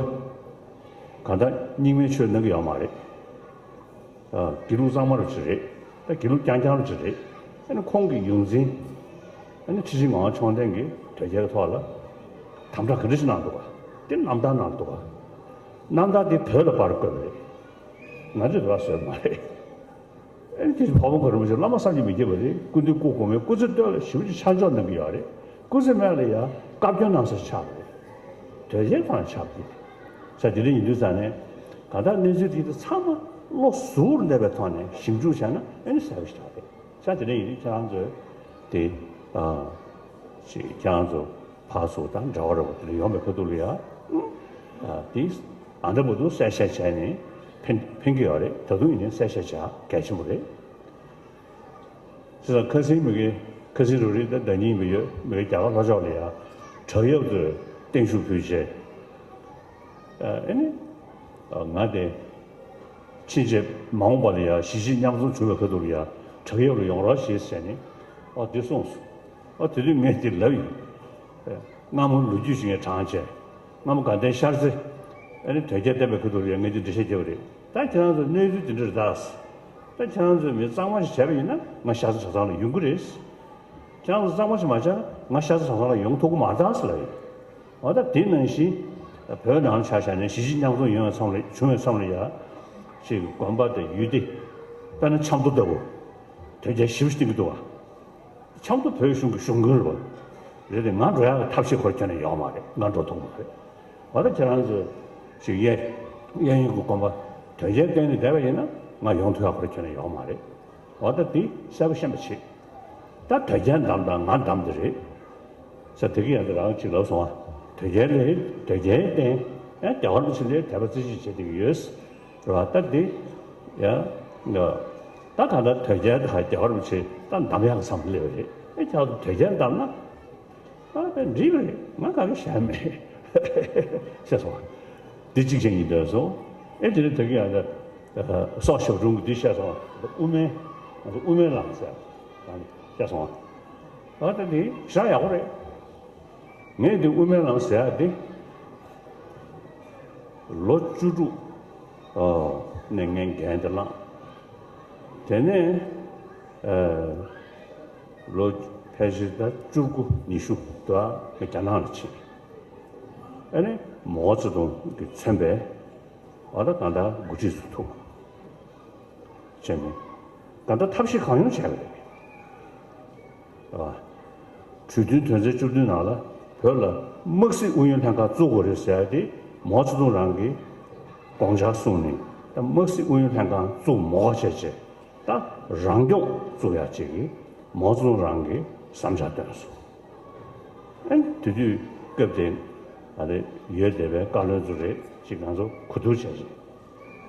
གང་ལྟར་རྙིང་མའི་ཆོས་གནང་གི་ཡོད་མ་རེད། ཨ་དགེ་ལུགས་གཙང་མ་རུ་ཅིག་རེད། ད་དགེ་ལུགས་རྐྱང་རྐྱང་རུ་ཅིག་རེད། ཨ་ནི་ཁོང་གི་ཡོངས་འཛིན་ཨ་ནི་ཁྲི་ཆེན་ངག་དབང་མཆོག་ལྡན་གྱིས་དོལ་རྒྱལ་གྱི་ཐོག་ལ་དམ་དྲག་ག་འདྲ་ཞིག་གནང་འདུག་ག་དེ་རྣམ་ཐར་ནང་འདུག་ག་རྣམ་ཐར་དེ་བོད་ལ་པར་བཀོད་པ་རེད། ང་ཚོས་དེ་བ་བཟོས་མ་རེད། ཨེ་ནི་དེ་བཞིན་འཕགས་པ་གོ་རིན་པོ་ཆེ་བླ་མ་བསམ་གྱིས་མི་ཁྱབ་པ་རེད། སྐུ་མདུན་སྐུ་གོང་མའི་སྐུ་ཚེ་སྟོད་ལ་ཞེ་པོ་ཅིག་ཆ་འཇོག་གནང་གི་ཡོད་རེད། སྐུ་ཚེ་སྨད་ལ་ཡང་བཀའ་བཀྱོན་གནང་ས་ཆགས་པ་རེད། དོལ་རྒྱལ་ཁོ་རང་ཆགས་པ་རེད། ས་དེ་འདྲ་ཡིན་དུས་ཙང་ནས་གང་ལྟར་གནས་ཚུལ་དེ་དག་ཚང་མ་བློ་གཟུ་བོར་གནས་པའི་ཐོག་ནས་ཞིབ་འཇུག་བྱས་ན་ཨེ་ནི་གསལ་པོ་ཞིག་ཆགས་རེད། ས་དེ་འདྲ་ཡིན་དུས་ཁྱེད་རང་ཚོས་དེ་ཨ་ཅིག་ཁྱེད་རང་ཚོ་ཕར་ཚུར་དང་འབྲེལ་བ་རེ་བ་དེ་འདྲ་ཡོང་བའི་ཁ་ཐུག་ལ་ཡ་ཨ་དེ་ཨ་འདྲ་མ་འདུག་གསལ་བཤད་བྱས་ནས་ཕན་ཕན་གྱི་ཡོད་རེད། ད་དུང་ཡིན་ནའི་གསལ་བཤད་བྱ་གལ་ཆེན་པོ་རེད། བྱས་ཙང་ཁ་སང་མི་གི་ཁ་སང་རུ་རིགས་ད་ཟླ་ཉིན་མི་ཡོད་མི་གི་རྒྱ་གར་ལྷོ་ཕྱོགས་ལ་ཡ་དྲག་ཡབ་ཚོས་བརྟན་བཞུགས་ཕུལ་བྱས། ཨ་ནི་ང་དེ་ཕྱིན་ཆད་མ་འོངས་པ་ལ་ཡ་གཞིས་བྱེས་མཉམ་འཛོམས་བྱུང་བའི་ཁ་ཐུག་ལ་ཡ་དྲག་ཡབ་ལ་ཡོང་རོགས་ཞེས་ཟེར་ནས་ཨ་དེ་གསུངས་སོང་། ཨ་དེ་དུས་ངས་དེ་ལབ་ཡིན། སྔ་མོ་ལོ་རྒྱུས་ཤིག་ངས་དྲངས་བྱས། སྔ་མོ་དགའ་ལྡན་ཤར་རྩེ། ཨ་ནི་དོལ་རྒྱལ་བསྟེན་པའི་ཁ་ཐུག་ལ་ཡང་ངས་འདི་འགྲེལ་བཤད་བརྒྱབ་པ་རེད། ད་ཁྱེད་རང་ཚོ་གནས་ཚུལ་འདི་འདྲ་རེད་ད། ད་ཁྱེད་རང་ཚོས་མི་གཙང་མ་ཞིག་བྱས་པ་ཡིན་ན་ང་ཤར་རྩེ་གྲྭ་ཚང་ལ་ཡོང་གི་རེད། ཁྱེད་རང་ཚོ་གཙང་མ་ཞིག་མ་བྱས་ན་ང་ཤར་རྩེ་གྲྭ་ཚང་ལ་ཡོང་ཐུབ་ཀྱི་མ་རེད་ད་ཟེར་ལབ་ཡོད། འོ་ད་དེ་ནང་བཞིན་བོད་ནང་ལ་ཆ་བཞག་ནས་གཞིས་བྱེས་མཉམ་འཛོམས་ཡོང་བའི་མཚམས་ལ་བྱུང་བའི་མཚམས་ལ་ཡ། ཅིག་དགོན་པ་དང་ཡུལ་སྡེ། དཔེར་ན་ཆབ་མདོ་ལྟ་བུ། དོལ་རྒྱལ་ཞེ་པོ་ཅིག་བསྟེན་གྱི་འདུག་བ། ཆབ་མདོ་བོད་གཞུང་གི་གཞུང་དགོན་རེད་པ། རེད་དེ་ང་འགྲོ་ཡག་གི་ཐབས་ཤེས་ཁོ་རང་ཁྱོན་ནས་ཡོད་མ་རེད། ང་འགྲོ་ཐུབ་མ་རེད། འོ་ད་ཁྱེད་རང་ཚོས་ཅིག་གཡས་གཡས་གཡོན་གྱི་དགོན་པ་དོལ་རྒྱལ་བསྟེན་ནས་བསྡད་པ་ཡིན་ན་ང་ཡོང་ཐུབ་ཡག་ཁོ་རང་ཁྱོན་ནས་ཡོད་མ་རེད། འོ་ད་དེ་གསལ་པོ་ཤེས་པ་བྱེད། ད་དོལ་རྒྱལ་འདམ་དང་ང་འདམ་དེ་རེད། ས་དེ་གི་ཡང་དེ་རང་ཅིག་ལབ་སོང་ཨ། དོལ་རྒྱལ་ལས་དོལ་རྒྱལ་བསྟེན་ཡང་རྒྱལ་བ་རིན་པོ་ཆེ་ལས་དད་པ་རྩེ་གཅིག་བྱེད་བསྡད་ཀྱི་ཡོད། རེད་བ། ད་འདི་ཡ། ད་གང་ལྟར་དོལ་རྒྱལ་དང་རྒྱལ་བ་རིན་པོ་ཆེ་ད་འདམ་ཡག་གི་མཚམས་སླེབས་པ་རེད། ཨེ་ཁྱེད་ཚོ་དོལ་རྒྱལ་འདམ་ན། ཨ་དཔེ་འགྲིག་པ་རེད། ང་ག་གེ་བཤད་མེད། ཤེས་སོང་། འདི་གཅིག་བྱས་ཡིན་འདོད་སོང་། ཨེ་དེ་ནས་དོལ་རྒྱལ་ཡང་ད་སྲོག་ཞབས་དྲུང་གི་འདི་བཤད་སོང་། དབུ་མའི་ང་ཚོ་དབུ་མའི་ལམ་ཟེར་ཡང་བཤད་སོང་། ཨ་ད་འདི་ཞེ་དྲག་ཡག་པོ་རེད། ངས་འདི་དབུ་མའི་ལམ་ཟེར་ཡག་འདི་ལོ་བཅུ་དྲུག་ནས་ངས་འགན་འདི་བླངས། དེ་ནས་ལོ་ཕལ་ཆེར་ད་བཅུ་དགུ་ཉི་ཤུ་དུ་ངས་རྒྱ་ནག་ལ་ཕྱིན། ཨ་ནི་མའོ་ཙེ་ཏུང་གིས་མཚོན་པའི་འོ་ད་གང་ལྟར་འགོ་ཁྲིད་ཚོ་ཐུག་བྱས་ནས་ད་ལྟ་ཐབས་ཤེས་གང་ཡོང་བྱས་པ་རེད། ཨ། གྲོས་མཐུན་དོན་ཚན་བཅུ་བདུན་ནང་ལ་བོད་ལ་དམག་སྲིད་ཨུ་ཡོན་ལྷན་ཁང་བཙུགས་དགོས་རེད་ཟེར་ཡ་དེ་མའོ་ཙེ་ཏུང་རང་གིས་དགོངས་འཆར་གསུངས་ནས་ད་དམག་སྲིད་ཨུ་ཡོན་ལྷན་ཁང་བཙུགས་མ་དགོས་བྱས་བྱས་ད་རང་སྐྱོང་བཙུགས་ཡ་ཅིག་གི་མའོ་ཙེ་ཏུང་རང་གིས་བསམ་འཆར་བཏོན་སོང་། ཨ་ནི་དེ་དུས་སྐབས་དེ་ཨ་རེ་ཡོད་བསྡད་པའི་བཀའ་བློན་ཚོ་རེད་ཅིག་ང་ཚོ་གོ་བསྡུར་བྱས་ཅིག་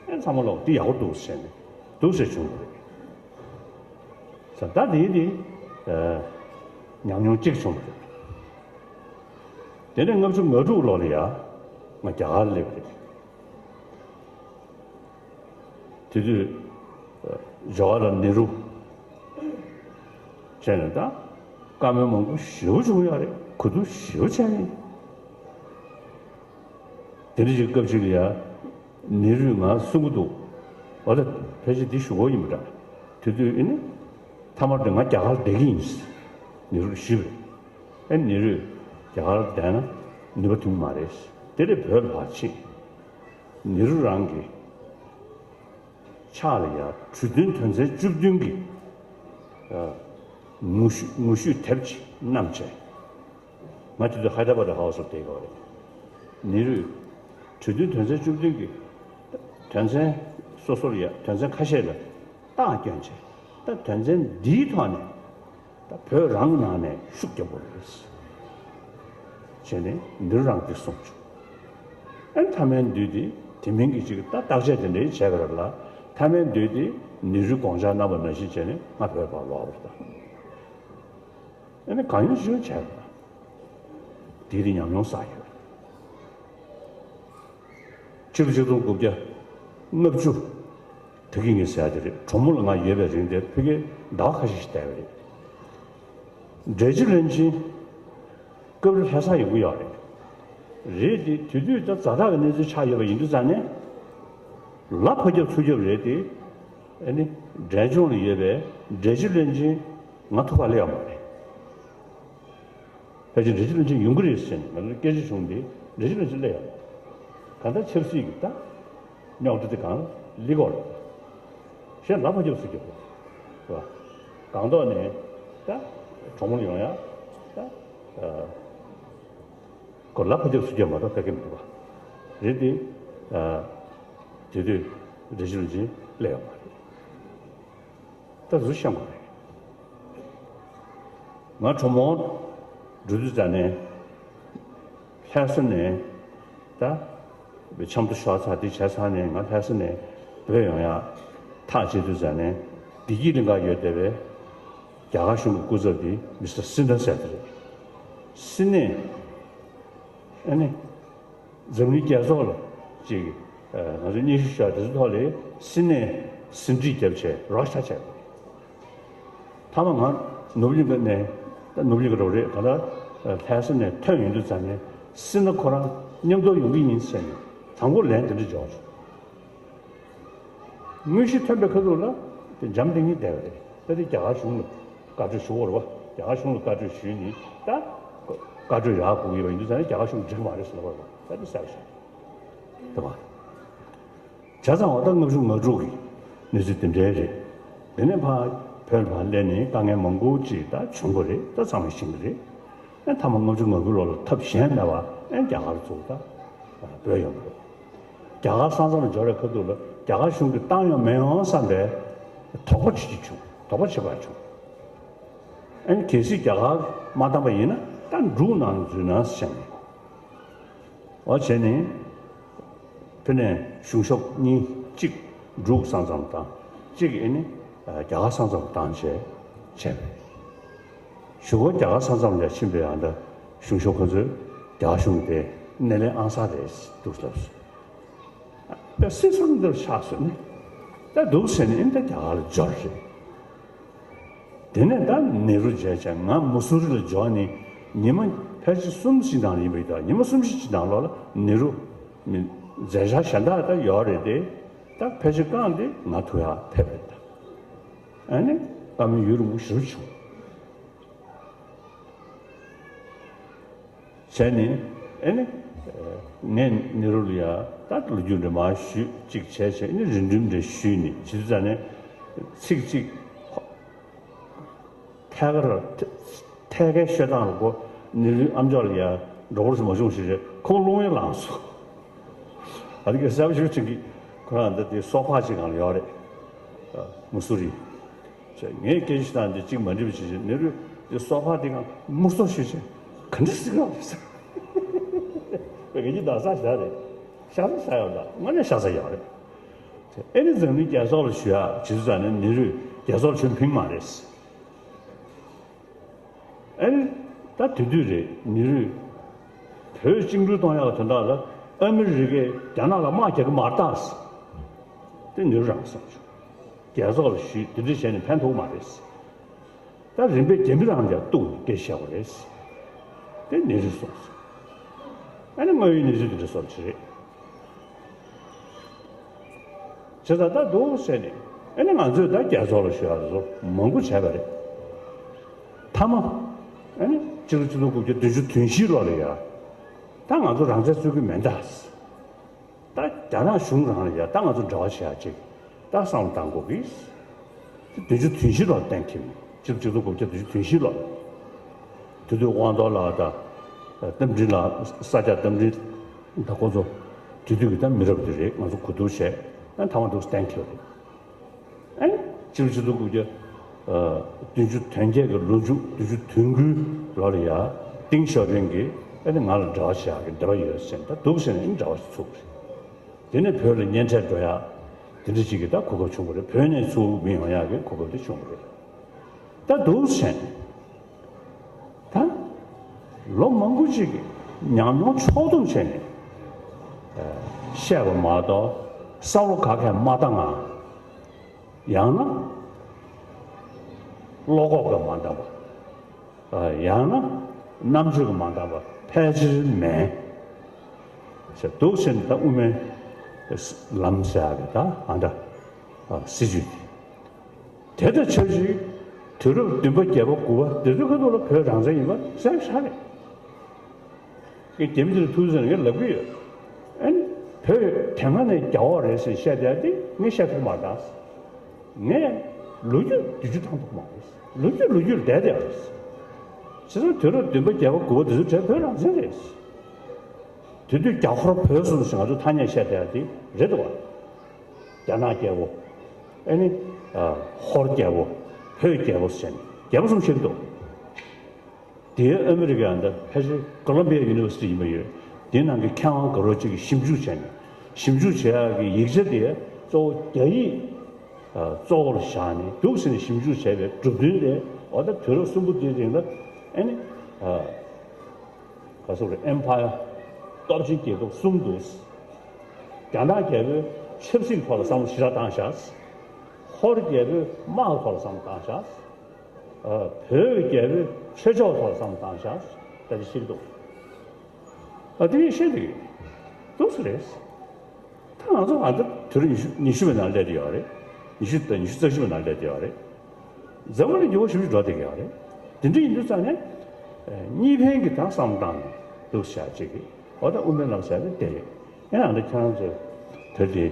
ཨེ་ཚང་མ་ལོག་འདི་ཡག་པོ་འདུག་ཟེར་ནས་འདུག་ཟེར་བྱུང་བ་རེད། ས་ད་དེའི་དེ་ཉམས་མྱོང་གཅིག་བྱུང་བ་རེད། དེ་ནས་ལྔ་བཅུ་ང་དྲུག་ལོ་ལ་ཡ་ང་རྒྱ་གར་སླེབས་རེད། དེ་དུས་ཇ་ཝ་ཧར་ལཱལ་ནེ་རུ་བྱས་ནས་ད་བཀའ་མོལ་མང་པོ་ཞེ་པོ་བྱུང་ཡོད་རེད། གོ་བསྡུར་ཞེ་པོ་བྱས་ནས། དེ་འདྲ་ཞིག་སྐབས་ཤིག་ལ་ཡ་ནེ་རུས་ང་གསུང་གི་འདུག་འོ་ད་ཕལ་ཆེར་འདི་ཞུ་གོ་ཡིན་པ་འདྲ། དེ་དུས་ཨེ་ནི་མཐའ་མར་དེ་ང་རྒྱ་གར་བསྡད་ཀྱི་ཡིན་ཟེར་ནེ་རུས་ཞུས་པ་རེད། ཨེ་ནེ་རུས་རྒྱ་གར་བསྡད་ན་ནུས་པ་ཐོན་གྱི་མ་རེད་ཟེར། དེ་རེད་བོད་ལ་ཕར་ཕྱིན། ནེ་རུ་རང་གིས་ ཕྱག་ལ་ཡ་གྲོས་མཐུན་དོན་ཚན་བཅུ་བདུན་གྱི་ཨ་ངོ་བཤུས་ངོ་བཤུས་དེབ་ཅིག་བསྣམས་བྱས། ང་དེ་དུས་ཧའི་ད་ར་བྷ་དི་ཧའུ་སི་ལ་བསྡད་ཡོད་རེད། ནེ་རུས་གྲོས་མཐུན་དོན་ཚན་བཅུ་བདུན་གྱི་དོན་ཚན་སོ་སོར་ཡ་དོན་ཚན་ཁ་ཤས་ལ་རྟགས་བསྐྱོན་བྱས། ད་དོན་ཚན་འདིའི་ཐོག་ནས་ད་བོད་རང་ནང་ནས་ཤུགས་རྒྱབ་དགོས་རེད། བྱས་ནས་ནེ་རུ་རང་འདི་གསུངས་བྱུང་། ཨ་ནི་མཐའ་མའི་མདུན་དེ་དེ་མིན་གྱི་ཅིག་ད་བརྟག་དཔྱད་དེ་འདྲའི་བྱས་པ་རེད་ལ། མཐའ་མའི་མདུན་དེ་ནེ་རུས་དགོངས་འཆར་གནང་བ་ནང་བཞིན་བྱས་ནས་ང་བོད་པར་ལོག་པ་རེད་ད། ཨ་ནི་གང་ཡོང་ཅི་ཡོང་བྱས་པ་རེད། དེ་དེ་ཉམས་མྱོང་བསགས་ཡོད། ཕྱི་ལོ་ཆིག་སྟོང་དགུ་བརྒྱ་ལྔ་བཅུ་ད་གིན་ངས་ཟེར་ཡ་དེ་རེད། གྲོ་མོ་ལ་ང་ཡོད་པའི་རིང་དེར་ཕ་གིར་ཟླ་བ་ཁ་ཤས་ཤིག་བསྡད་པ་རེད། འབྲས་ལྗོངས་བློན་ཆེན་སྐབས་རེ་ལྷ་སར་ཡོང་གི་ཡོད་རེད། རེད་དེ་དེ་དུས་ད་ཛ་དྲག་གི་གནས་ཚུལ་ཆགས་ཡོད་པ་ཡིན་དུས་ཙང་ནས་ལ་ཕར་རྒྱབ་ཚུར་རྒྱབ་རེད་དེ། ཨ་ནི་འབྲས་ལྗོངས་ལ་ཡོད་པའི་འབྲས་ལྗོངས་བློན་ཆེན་ང་ཐུག་པར་སླེབས་ཡོད་མ་རེད། ཕལ་ཆེར་འབྲས་ལྗོངས་བློན་ཆེན་ཡོང་གི་རེད་ཟེར་ནས་ང་ཚོ་སྐད་ཆ་བྱུང་སྟེ། འབྲས་ལྗོངས་བློན་ཆེན་སླེབས་ཡོང་། གང་ལྟར་ཆབ་སྲིད་ཀྱི་ད་རྙོག་དྲ་དེ་གང་སླེབས་ཀྱི་ཡོད་རེད། གཞན་ལ་ཕར་རྒྱབ་ཚུར་རྒྱབ་རེད་བ། སྒང་ཐོག་ནས་ད་གྲོ་མོ་ལ་ཡོང་ཡ་ད་ཁོ་ལ་ཕར་རྒྱབ་ཚུར་རྒྱབ་མ་གཏོགས་ག་གེ་མི་འདུག་བ། རེད་དེ། དེ་དུས་འབྲས་ལྗོངས་བློན་ཆེན་སླེབས་ཡོད་མ་རེད། ད་གཟུགས་བཤམས་དགོས་རེད། ང་གྲོ་མོ་འགྲོ་དུས་ཙ་ནས་ལྷ་ས་ནས་ད་ཆབ་མདོ་ཞོགས་ཚར་དེ་བྱས་ཚར་ནས་ང་ལྷ་ས་ནས་བོད་ཡོང་ཡ་ཐག་བཅད་དུས་ཙ་ནས་བདེ་སྐྱིད་གླིང་ག་ཡོད་བསྡད་པའི་རྒྱ་གར་གཞུང་གི་སྐུ་ཚབ་དེ་མི་སི་ཊར་སི་ནྷ་ཟེར་དེ་རེད། སི་ནྷས་ཨ་ནི། འཛམ་གླིང་རྒྱལ་ཚོགས་ལ་ཅིག་ང་ཚོས་སྙན་ཞུ་ཞུ་ཡ་དེ་ཚོའི་ཐོག་ལ་སི་ནྷས་ཟིན་བྲིས་བརྒྱབ་བྱས་རོགས་ཤ་བྱས་པ་རེད། མཐའ་མ་ང་ནོར་བུ་གླིང་ག་ནས་ད་ནོར་བུ་གླིང་ག་རོགས་རེད་ག་ད་ལྷ་ས་ནས་ཐོན་ཡོང་དུས་ཙ་ནས་སི་ནྷ་ཁོ་རང་མཉམ་དུ་ཡོང་གི་ཡིན་ཟེར་ནས་དང་པོ་ལན་དེ་འདྲ་འབྱོར་བྱུང་། དངོས་གཞི་ཐོན་པའི་ཁ་ཐུག་ལ་དེ་འཇམ་ཐིང་ངེ་བསྡད་པ་རེད། ད་དེ་རྒྱ་གར་གཞུང་ལ་བཀའ་འཁྲོལ་ཞུ་དགོས་རེད་བ། རྒྱ་གར་གཞུང་ལ་བཀའ་འཁྲོལ་ཞུས་ནས་ད་བཀའ་འཁྲོལ་ཡག་དགོས་ཀྱི་ཡོད་པ་ཡིན་དུས་ཙང་ནས་རྒྱ་གར་གཞུང་འགྲིག་མ་རེད་ཟེར་ལབ་པ་རེད་བ། ད་དེ་གསལ་པོ་ཞིག་རེད་བ། བྱས་ཙང་འོ་ད་ལྔ་བཅུ་ང་དྲུག་གི་གནས་ཚུལ་དེ་འདྲའི་རེད། དེ་ནས་ཕར་བོད་ལ་ཕར་སླེབས་ནས་དཀའ་ངལ་མང་པོ་ཅིག་ད་བྱུང་གི་རེད། ད་ཚང་མས་ཤེས་ཀྱི་རེད། ཨེ་མཐའ་མ་ལྔ་བཅུ་ང་དགུ་ལོ་ལ་ཐབས་གཞན་མེད་པར་ཨེ་རྒྱ་གར་ཚུར་ད་བྲོས་ཡོང་གི་རེད། རྒྱ་གར་ས་མཚམས་ལ་འབྱོར་བའི་ཁ་ཐུག་ལ་རྒྱ་གར་གཞུང་གིས་བཏང་ཡོང་མི་ཡོང་བསམ་པའི་དོགས་པ་བྱེད་ཀྱི་བྱུང་། དོགས་པ་བྱེད་པ་བྱུང་། ཨེ་གལ་སྲིད་རྒྱ་གར་མ་བཏང་པ་ཡིན་ན་ད་འབྲུག་ནང་འཛུལ་ན་བསམ་ནས། འོ་བྱས་ནས་ཕ་ནས་གཞུང་ཞབས་གཉིས་གཅིག་འབྲུག་ས་མཚམས་དང་གཅིག་ཨེ་ནི་རྒྱ་གར་ས་མཚམས་བཏང་བྱས་བྱས་པས། གཞུག་གུ་རྒྱ་གར་ས་མཚམས་ལ་ཕྱིན་པའི་ཨ་འདྲ་གཞུང་ཞབས་ཁོ་ཚོས་རྒྱ་གར་གཞུང་དེ་སྣེ་ལེན་ཨང་གསར་རེད་འདུག་ལབ་སོང་། ད་སྲིད་གསུམ་འདིར་ཆགས་སོང་ནས་ད་འདུག་ཟེར་ནས་ཨེ་ད་རྒྱ་གར་ལ་འབྱོར་རེད། དེ་ནས་ད་ནེ་རུ་མཇལ་བྱས་ང་མུ་སུ་རི་ལ་འབྱོར་ནས་ཉི་མ་ཕལ་ཆེར་གསུམ་ཞིག་ནང་ཡིན་པ་ཡིན་ད་ཉི་མ་གསུམ་བཞི་ཅིག་ནང་ལོགས་ལ་ནེ་རུ་མཛད་འཆར་གཞན་དག་ད་ཡོད་རེད་དེ། ད་ཕལ་ཆེར་བསྐངས་ཏེ་ང་ཐུག་ཡག་ཕེབས་རེད་ད། ཨ་ནི་བཀའ་མོལ་ཡུན་རིང་པོ་ཞེ་པོ་བྱུང་། བྱས་ནས་ཨ་ནི་ངས་ནེ་རུ་ལ་ཡ་ད་ལོ་རྒྱུས་འདྲ་མར་ཞུས་གཅིག་བྱས་བྱས་ཨ་ནི་རིང་འགྲེམས་འདྲ་ཞུས་ནས་བྱེད་དུས་ཙ་ནས་ཚིག་གཅིག་ཐད་ཀར་ཐད་ཀའི་ཤོད་སྟངས་ལ་གོ་ནེ་རུའི་ཨམ་ཅོག་ལ་ཡ་འགྲོ་བོར་མ་བྱུང་ཞིག་རེད། ཁོང་རླུང་ཡང་ལངས་སོང་། ཨ་ནི་ག་གསལ་པོ་ཞིག་དྲན་གི། ཁོ་རང་འདི་དེ་སོ་ཕ་ཅིག་སྒང་ལ་ཡོད་རེད། མུ་སུ་རི། ངས་སྐད་ཆ་བཏང་དེ་གཅིག་མ་འགྲིག་པ་བྱེད་ཅིག་ནེ་རུས་དེ་སོ་ཕ་དེ་གང་མུར་སོ་ཞུས་ཅིག་ག་འདྲ་སྲིད་རོགས་རེད་ཟེར། བོད་ཀྱི་ད་ས་ཞ་རེད། ཤ་ཚ་ས་ཡོད་ལ་དངོས་གནས་ཤ་ཚ་ཡོད་རེད། ཨེ་ནི་འཛམ་གླིང་རྒྱལ་ཚོགས་ལ་ཞུ་ཡག་བྱེད་ཚུལ་ཙང་ནས་ནེ་རུས་རྒྱལ་ཚོགས་ལ་ཞུ་ཕིང་མ་རེད། ཨེ་ནི་ད་དེ་དུས་རེད་ནེ་རུས་བོད་བཅིངས་འགྲོལ་གཏོང་ཡག་དོན་དག་ལ་ཨ་མི་རི་ཀས་རྒྱ་ནག་ལ་དམག་རྒྱག་གི་མ་རེད་ད། དེ་ནེ་རུ་རང་གསུངས་བྱུང་། རྒྱལ་ཚོགས་ལ་ཞུས་དེ་འདྲ་བྱས་ནས་ཕན་ཐོགས་མ་རེད། ད་རིམ་པས་རྒྱ་མི་རང་ལ་གཏུག་ནས་སྐད་ཆ་བཤད་དགོས་རེད། དེ་ནེ་རུས་གསུངས་སོང་། ཨ་ནི་དངོས་ཡོད་གནས་ཚུལ་དེ་འདྲ་སོགས་ཅིག་རེད། བྱས་ཙང་ད་འདུག་ཟེར་ནས་ཨ་ནི་ང་ཚོས་ད་རྒྱལ་ཚོགས་ལ་ཞུ་ཡག་དེ་ཚོ་མང་པོ་བྱས་པ་རེད། མཐའ་མ་ཨ་ནི་སྤྱི་ལོ་ཆིག་སྟོང་དགུ་བརྒྱ་བདུན་ཅུ་དོན་བཞི་ལོ་ལ་ཡ་ད་ང་ཚོ་རང་བཙན་རྩོད་ཀྱི་མེད་ད། ད་རྒྱ་ནག་གཞུང་རང་ལ་ཡ་ད་ང་ཚོ་འབྲེལ་བ་བྱེད་ཡག་ཅིག་ ད་བསམ་བློ་གཏང་དགོས་ཀྱི། བདུན་ཅུ་དོན་བཞི་ལོར་གཏན་འཁེལ་མི་ཆིག་སྟོང་དགུ་བརྒྱ་བདུན་ཅུ་དོན་བཞི་ལོར། དེ་དུས་དབང་རྡོར་ལགས་དང་རྟ་མགྲིན་ལགས། ས་སྐྱ་རྟ་མགྲིན་ད་ཁོ་ཚོ་དེ་དུས་ཀྱི་ད་མི་རབས་དེ་རེད། ང་ཚོ་གོ་བསྡུར་བྱས་ཨ་མཐའ་མ་འདུག་གཏན་འཁེལ་བ་རེད། ཨ་ནི་ཕྱི་ལོ་ཆིག་སྟོང་དགུ་བརྒྱ་བདུན་ཅུ་དོན་བརྒྱད་ཀྱི་ལོ་མཇུག་བདུན་ཅུ་དོན་དགུའི་ལོ་ལ་ཡ་ཏིང་ཞའོ་ཕིང་གིས་ཨ་ནི་ང་ལ་འབྲེལ་བ་བྱེད་ཡག་གི་འདོད་པ་ཡོད་ཟེར་ནས་ད་འདུག་ཟེར་ནས་ཨ་ནི་འབྲེལ་བ་ཞིག་ཚུགས་པ་རེད། དེ་ནས་བོད་ལ་གཉེན་འཕྲད་འགྲོ་ཡག་དེ་འདྲ་ཅིག་གི་ད་གོ་སྐབས་བྱུང་བ་རེད། བོད་ནས་ཚུར་མི་ཡོང་ཡག་གི་གོ་སྐབས་དེ་བྱུང་བ་རེད། ད་འདུག་ཟེར་ནས། ད་ལོ་མང་པོ་ཅིག་གི་ཉམས་མྱོང་ཕྱོགས་བསྡོམས་བྱས་ནས་བཤད་པ་མ་གཏོགས་བསམ་བློ་ག་གས་མ་བཏང་ང་། ཡང་ན་བློ་ཁོག་གིས་མ་འདང་བ། ཡང་ན་རྣམ་དཔྱོད་ཀྱིས་མ་འདང་བ་ཕལ་ཆེར་མེད་ཟེར་འདུག་ཟེར་ནས། ད་དབུ་མའི་ལམ་ཟེར་ཡག་གི་ད་ཨ་འདྲ་སྲིད་བྱུས་དེ། དེ་དང་ཆབས་ཅིག་དུས་རབས་བདུན་པ་བརྒྱད་པ་དགུ་པ་དེ་ཚོའི་ཁ་ཐུག་ལ་བོད་རང་བཙན་ཡིན་པ་གསལ་པོ་ཆགས་རེད། ངས་རྒྱ་མི་དེ་ལ་ཐུག་ཟེར་ནས་ངས་ལབ་ཀྱི་ཡོད། ཨ་ནི་བོད་དེ་སྔ་ནས་རྒྱ་འོག་རེད་ཟེར་བཤད་བསྡད་དེ་ངས་བཤད་ཐུབ་མ་རེད་ད། ངས་ལོ་རྒྱུས་བསྡུས་རྒྱུ་བཏང་ཐུབ་མ་རེད། ལོ་རྒྱུས་ལོ་རྒྱུས་ལ་བསྡད་བསྡད་པ་རེད། བྱས་ཙང་དུས་རབས་བདུན་པ་བརྒྱད་པ་དགུ་པ་དེ་ཚོའི་གྲས་བོད་རང་བཙན་རེད། དེ་དུས་རྒྱ་ཧོར་བོད་གསུམ་ཞེས་ང་ཚོ་ཐ་སྙད་བཤད་བསྡད་དེ་རེད་འདུག་བ། རྒྱ་ནག་རྒྱལ་པོ། ཨ་ནི་ཨ་ཧོར་རྒྱལ་པོ། བོད་རྒྱལ་པོ་ཟེར་ནས་རྒྱལ་པོ་གསུམ་ཞིག་འདུག་དེའི་ཨ་མི་རི་ཀ་ཡང་ད་ཕལ་ཆེར་ཀོ་ལོམ་བི་ཡ་ཡུ་ནི་ཝར་སི་ཊི་ཡིན་པ་ཡོད། དེའི་ནང་གི་མཁས་དབང་དགའ་རོགས་གཅིག་གིས་ཞིབ་འཇུག་བྱས་ནས། ཞིབ་འཇུག་བྱེད་ཡག་གི་ཡིག་ཆ་དེ་གཙོ་བོ་རྒྱ་ཡིག་ཨ་གཙོ་བོར་བཞག་ནས་འདུག་ཟེར་ནས་ཞིབ་འཇུག་བྱས་པའི་གྲུབ་དོན་དེ། འོ་ད་དུས་རབས་གསུམ་པོ་དེའི་རིང་ལ་ཨ་ནི་ཨ་ག་ཟེར་རེད། ཨེམ་ཕ་ཡར་སྟོབས་ཆེན་རྒྱལ་ཁབ་གསུམ་འདུག་རྒྱ་ནག་རྒྱལ་པོས་ཆབ་སྲིད་ཐོག་ལ་བསམ་བློ་ཞེ་དྲག་བཏང་བཞག་ཧོར་རྒྱལ་པོས་དམག་ཐོག་ལ་བསམ་བློ་བཏང་བཞག་ཨ་བོད་རྒྱལ་པོས་ཆོས་ཕྱོགས་ཐོག་ལ་བསམ་བློ་བཏང་བཞག་ད་ཅི་ཞིག་འདུག་ཨ་དེ་ངས་བཤད་འདོད་ཀྱི་འདུག་སེ་རེད། ད་ང་ཚོ་ང་ཚོ་དུས་རབས་ཉི་ཤུ་ཉི་ཤུ་པའི་ནང་སླེབས་བསྡད་ཡོད་རེད། ཉི་ཤུ་དང་ཉི་ཤུ་རྩ་བཞི་པའི་ནང་སླེབས་བསྡད་ཡོད་རེད། འཛམ་བུ་གླིང་འགྱུར་བ་ཞེ་པོ་ཅིག་འགྲོ་བསྡད་ཀྱི་ཡོད་རེད། དེ་འདྲ་ཡིན་དུས་ཙང་ནས་གཉིས་ཕན་གྱི་ད་བསམ་བློ་བཏང་ནས་འདུག་བྱ་བྱེད་ཀྱི། འོ་ད་དབུ་མའི་ལམ་ཟེར་ནས་དེ་རེད། ཡང་ཨ་འདྲ་ཁྱེད་རང་ཚོ་དེ་དེ་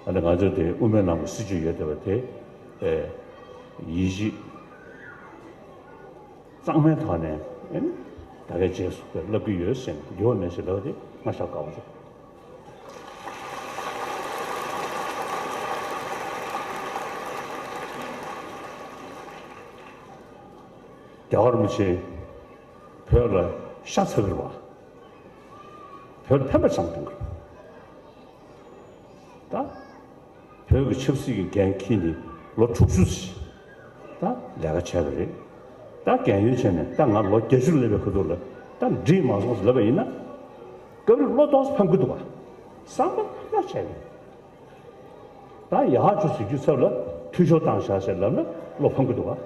ཨ་འདྲ་ང་ཚོ་དེ་དབུ་མའི་ལམ་གྱི་སྲིད་བྱུས་ཡོད་བསྡད་པ་དེ་ཡིད་ཆེས་གཙང་མའི་ཐོག་ནས་ཨ་ནི་ད་གའི་རྗེས་སུ་ལབ་ཀྱི་ཡོད་ཟེར་ནས། འགྱུར་བ་མེད་ཟེར་ལབ་པ་དེ་ང་ཞེ་དྲག་དགའ་པོ་བྱུང་། རྒྱལ་བ་རིན་པོ་ཆེ་བོད་ལ་ཤ་ཚ་གི་རེད་པ། བོད་ལ་ཕན་པ་ཅང་གཏོང་གི་རེད། ད་བོད་ཀྱི་ཆབ་སྲིད་ཀྱི་འགན་འཁྱེར་ནས་ལོ་དྲུག་ཅུ་ཞིག་ད་ལས་ཀ་བྱས་པ་རེད། ད་རྒན་ཡོལ་བྱས་ནས་ད་ང་ལོ་བརྒྱད་ཅུ་སླེབས་པའི་ཁ་ཐུག་ལ་ད་འགྲིག་མ་སོང་ཟེར་ལབ་པ་ཡིན་ན། སྐབས་རེ་བློ་གཏོང་ས་ཕམ་གི་འདུག་ག་བསམ་པ་ཡག་བྱས་ནས། ད་ཡག་ཅིག་ཟེར་རྒྱུ་ཚབ་ལ་འཐུས་ཤོར་བཏང་བཞག་ཟེར་ལབ་ན་བློ་ཕམ་གི་འདུག་ག་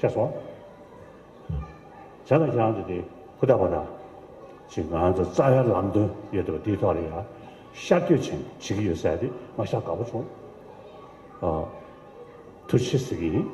ཤེས་སོང་། བྱས་ཙང་ཁྱེད་རང་ཚོ་དེ་ཧུར་ཐག་པ་དང་། ཅིག་ང་རང་ཚོ་རྩ་བའི་ལམ་སྟོན་ཡོད་འདུག་པ་དེའི་ཐོག་ལ་ཡང་ཤར་བསྐྱོད་བྱས་ནས་བྱེད་ཀྱི་ཡོད་ཟེར་ཡ་དེ་ང་ཞེ་དྲག་དགའ་པོ་བྱུང་། ཨ། ཐུགས་རྗེ་ཆེ་ཟེར་གྱི་ཡིན།